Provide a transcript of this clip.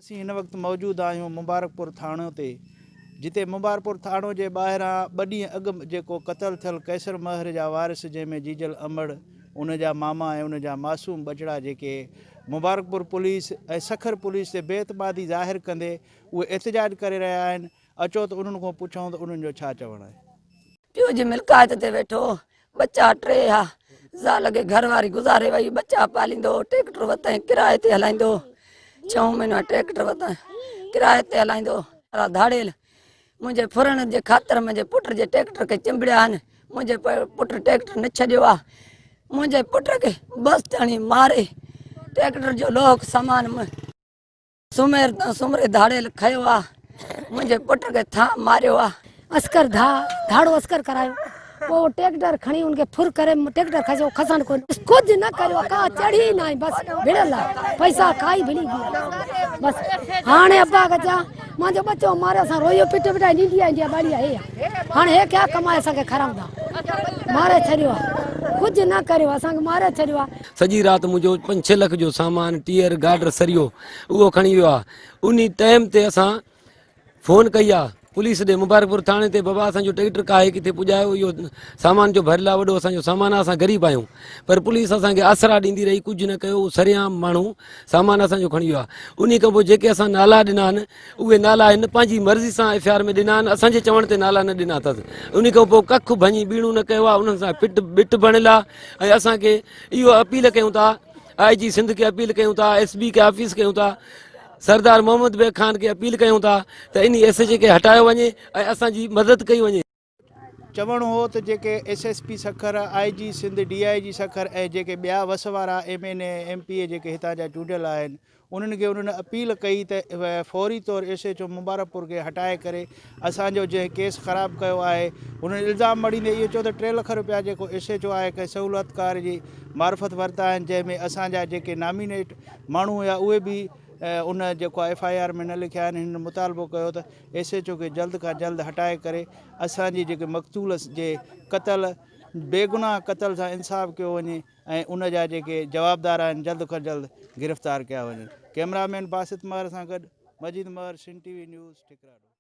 اسين هن وقت موجود آهيون مبارڪپور ٿاڻو تي جتي مبارڪپور ٿاڻو جي ٻاهران ٻه ڏينهن اڳ جيڪو قتل ٿيل قيصر مهر جا وارث جنهن ۾ جيجل امڙ ان جا ماما ۽ ان جا معصوم ٻچڙا جيڪي مبارڪپور پوليس ۽ سکر پوليس تي بي اعتمادي ظاهر ڪندي اهي احتجاج ڪري رهيا آهن اچو ته انهن کان پڇون ته انهن جو ڇا چوڻ آهي. پيء جي ملڪيت تي ويٺو هو، ٻچا ٽي ها، زال کي گهر واري گذاري وئي، ٻچا پاليندو هو، ٽيڪٽر وتائين ڪرائي تي هلائيندو هو، ڇهون مهينو ٽيڪٽر وتائين ڪرائي تي هلائيندو هو، را ڌاڙيل منهنجي ڦرڻ جي خاطر منهنجي پٽ جي ٽيڪٽر کي چنبڙيا آهن، منهنجي پٽ ٽيڪٽر نه ڇڏيو آ، منهنجي پٽ کي بس هڻي ماري ٽيڪٽر جو لوهه سامان سمير تان سمري ڌاڙيل کنيو آ منهنجي پٽ کي ٿان ماريو آ. عسڪر ڌا ڌاڙو عسڪر ڪرايو پوء ٽيڪٽر کڻي ان کي ڦر ڪري ٽيڪٽر کسيو کسن ڪو ڪجهه نه ڪريو ڪا چڙهي نه آئي بس ڀڙيل آ پئسا کائي ڀڙي گيا بس هاڻي ابا کي چيا مانجو ٻچو ماري اسان رويو پٽ پٽائي ڏيندي آ انڊيا ٻاڙي آ هي هاڻي هي ڪيا ڪمائي اسان کي کارائوندا ماري ڇڏيو آ ڪجهه نه ڪريو اسان کي ماري ڇڏيو آ. سڄي رات منهنجو پنج ڇهه لک جو سامان ٽيئر گاڊر سريو اهو کڻي ويو آ انهي ٽائيم تي اسان فون ڪئي آ پوليس ڏي مبارڪپور ٿاڻي تي بابا اسان جو ٽريڪٽر ڪاهي ڪٿي پڄايو اهو سامان جو ڀريل آ وڏو اسان جو سامان آ اسان غريب آهيون پر پوليس اسان کي آسرا ڏيندي رهي ڪجهه نه ڪيو سرعام ماڻهو سامان اسان جو کڻي ويو آ انهي کان پوء جيڪي اسان نالا ڏنا آهن اهي نالا هن پنهنجي مرضي سان ايف I R ۾ ڏنا آهن اسان جي چوڻ تي نالا نه ڏنا اٿس انهي کان پوء ڪک ڀڃي ٻيڻو نه ڪيو آ انهن سان پٽ ٻٽ بڻيل آ ۽ اسان کي اهو اپيل ڪيون ٿا آء جي سنڌ کي اپيل ڪيون ٿا ايس بي کي آفيس ڪيون ٿا سردار محمد بيگ خان کي اپيل ڪيون ٿا ته انهي ايس ايچ اي کي هٽايو وڃي ۽ اسان جي مدد ڪئي وڃي. چوڻ هو ته جيڪي S S P Sukkur, I G Sindh, D I G Sukkur ۽ جيڪي ٻيا وس وارا M N A, M P A جيڪي هتان جا چونڊيل آهن انهن کي انهن اپيل ڪئي ته فوري طور ايس ايڇ او مبارڪپور کي هٽائي ڪري اسان جو جنهن ڪيس خراب ڪيو آهي انهن الزام مڙهيندي اهو چيو ته ٽي لک روپيا جيڪو ايس ايڇ او آهي ڪنهن سهولتڪار جي معرفت ورتا آهن جنهن ۾ اسان جا جيڪي نامينيٽ ماڻهو هيا اهي به ان جيڪو ايف I R ۾ نه لکيا آهن هنن مطالبو ڪيو ته ايس ايڇ او کي جلد کان جلد هٽائي ڪري اسان جي جيڪي مقتول جي قتل بيگناهه قتل سان انصاف ڪيو وڃي. ۽ ان جا جيڪي جوابدار آهن جلد کان جلد گرفتار ڪيا وڃن ڪئميرا مين باسط مهر سان گڏ Majeed Mehar Sindh T V news Thikhraro.